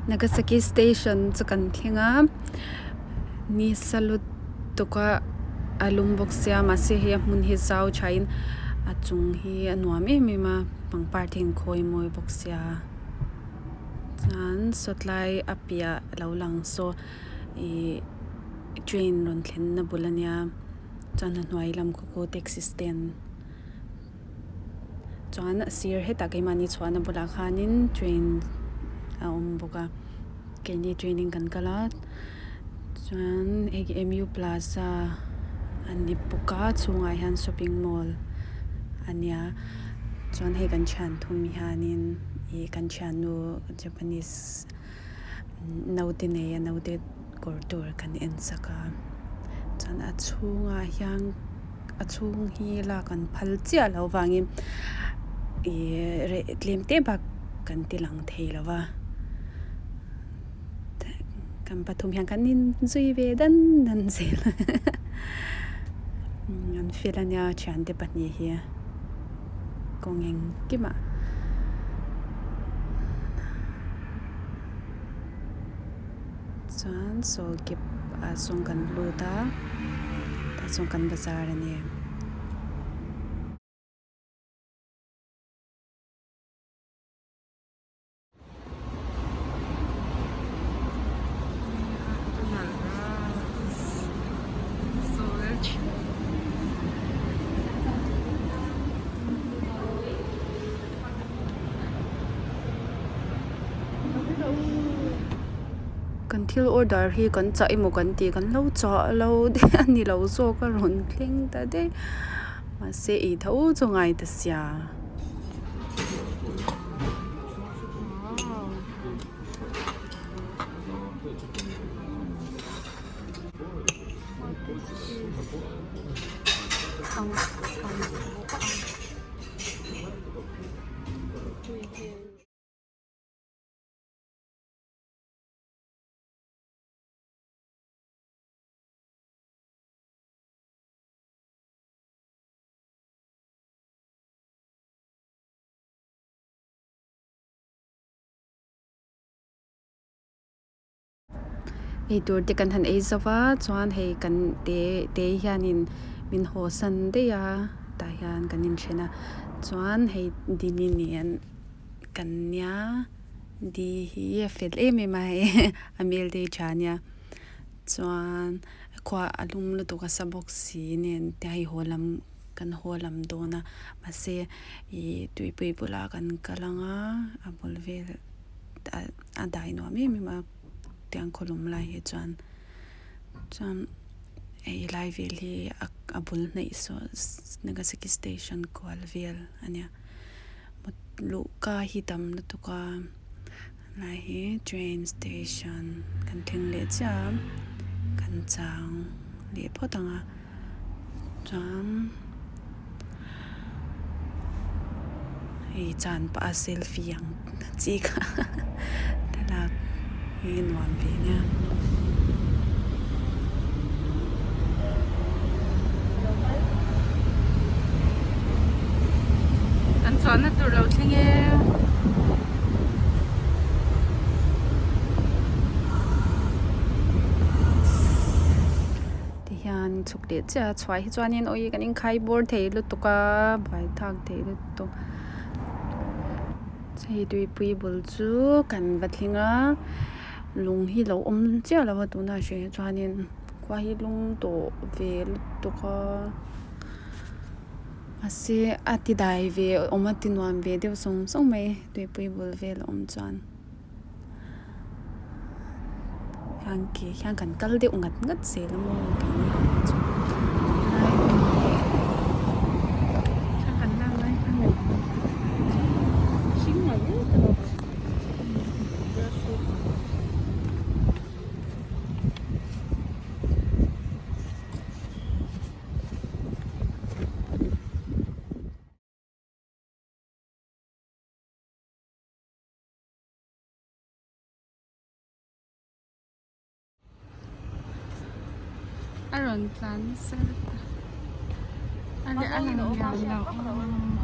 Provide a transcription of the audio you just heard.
Nagasaki station chu kan thleng a ni sa lutuk a a lum bawk sia mahse hei a hmun hi zau thain a chung hi a nuam em em a pangpar te hi an khawi mawi bawk sia chuan sawtlai a piah lo lang saw ihh train rawn thlenna bul a nia chuan a hnuai lam khaw khu taxi stand. Chuan a sir hetah keimahni chhuahna bulah khanin train a awm bawk a keini train in kan kal a chuan hei khi M U plaza a ni bawk a chhungah hian shopping mall a nia chuan hei kan thian thum hianin ih kan thiannu japanese naute nei a naute kawr tur kan en sak a chuan a chhungah hian a chhung hi lak an phal chiah loh avangin ihh reh tlem te bak kan ti lang thei lo va kan pathum hian kan inzui ve dan dan zel an fel ania thiante pahnih hi kawng engkimah. Chuan saw kep ah sawn kan lut a tah chuan kan bazar a ni. Kan thil order hi kan chah emaw kan tih kan lo chah lo daih a ni lo zawk a rawn thleng ta daih mahse ei tho chu ngai ta sia. Eitur te kan han ei zo va chuan hei kan te te hianin min haw san daih a tah hian kan inthen a chuan hei dini nen kan nia di hi a fel em em a hei a hmel te hi tha ania chuan khua a lum lutuk a sa bawk si nen te hei haw lam kan haw lam dawn a mahse ih tuipui bulah kan kal ang a a bul vel. A dai nuam em em a tiang khawlum lai hi chuan chuan hei lai vel hi a bul hnaih saw Nagasaki station kual vel a nia luhka hi tam lutuk a lai hi train station kan thleng leh chiah a kan chang leh phawt ang a chuan. Hei chan pah a selfie ang chi kha thlalak hi nuam ve nia. Kan chuanna tur lo thleng e. Tihian chhuk leh chiah a chhuah hi chuanin awi kan inkhai bawr thei lutuk a buai thak thei lutuk hei tuipui bul chu kan va thleng a lung hi lo awm chiah lo a tunah hrih hi chuanin khua hi lum tawh ve lutuk a mahse a ti dai ve awm a ti nuam ve deuh sawng sawng mai tuipui bul vel a awm chuan. Hian ke hian kan kal deuh ngat ngat zel a maw keini ho hi chu helai hi thla kan lak lai khan hring mai ta bawk A rawn tlan nasa lutuk a a leh a lang lian lo.